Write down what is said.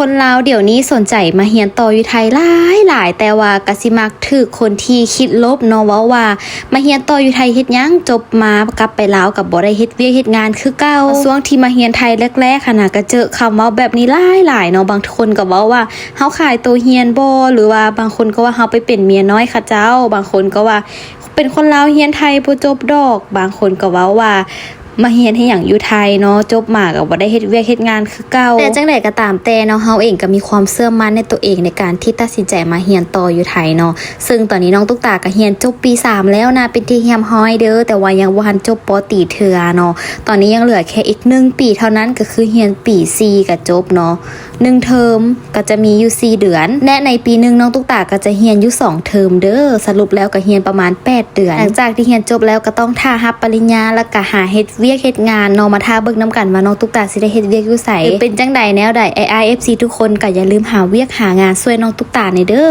ຄົນລາວດຽວນີ້ສົນໃຈມາຮຽນຕໍ່ຢູ່ໄທຫຼາຍໆ ແຕ່ວ່າກະຊິມັກຖືກຄົນທີ່ຄິດລົບເນາະ ເວົ້າວ່າມາຮຽນຕໍ່ຢູ່ໄທເຮັດຫຍັງ ຈົບມາກັບໄປລາວກະບໍ່ໄດ້ເຮັດວຽກເຮັດງານຄືເກົ່າ. ຊ່ວງທີ່ມາຮຽນໄທແລກໆຫັ້ນນະ ກະເຈິຄຳເວົ້າແບບນີ້ຫຼາຍໆເນາະ ບາງຄົນກະເວົ້າວ່າເຮົາຂາຍໂຕຮຽນບໍ ຫຼືວ່າບາງຄົນກະວ່າເຮົາໄປເປັນເມຍນ້ອຍເຂົາເຈົ້າ ບາງຄົນກະວ່າ ເປັນຄົນລາວຮຽນໄທບໍ່ຈົບດອກ ບາງຄົນກະເວົ້າວ່າມາຮຽນເຮັດຫຍັງຢູ່ໄທເນາະ ຈົບມາກະບໍ່ໄດ້ເຮັດວຽກເຮັດງານຄືເກົ່າ. ແຕ່ຈັ່ງໃດກະຕາມແຕ່ເນາະ ເຮົາເອງກະມີຄວາມເຊື່ອໝັ້ນໃນໂຕເອງໃນການທີ່ຕັດສິນໃຈມາຮຽນຕໍ່ຢູ່ໄທເນາະ ເຊິ່ງຕອນນີ້ນ້ອງຕຸກຕາກະຮຽນຈົບປີສາມແລ້ວນະ ເປັນທີ່ຮຽບຮ້ອຍເດີ ແຕ່ວ່າຍັງບໍ່ທັນຈົບ ປໍ ຕີເທື່ອເນາະ. ຕອນນີ້ຍັງເຫຼືອແຄ່ອີກໜຶ່ງປີເທົ່ານັ້ນ ກະຄືຮຽນປີສີ່ກະຈົບເນາະ ໜຶ່ງເທີມກະຈະມີຢູ່ສີ່ເດືອນ ແລະໃນປີໜຶ່ງນ້ອງຕຸກຕາກະຈະຮຽນຢູ່ສອງເທີມເດີ. ສະຫຼຸບແລ້ວກະຮຽນປະມານແປດເດືອນ. ຫຼັງຈາກທີ່ຮຽນຈົບແລ້ວກະຕ້ອງຖ້າຮັບປະລິນຍາ ແລະກະຫາເຮັດວຽກເຮັດງານເນາະ ມາຖ້າເບິ່ງນຳກັນວ່ານ້ອງຕຸກຕາຊິໄດ້ເຮັດວຽກຢູ່ໃສ ຫຼືເປັນຈັ່ງໃດແນວໃດ ອ້າຍໆ ເອັຟຊີ ທຸກຄົນກະຢ່າລືມຫາວຽກຫາງານຊ່ວຍນ້ອງຕຸກຕາແດ່ເດີ.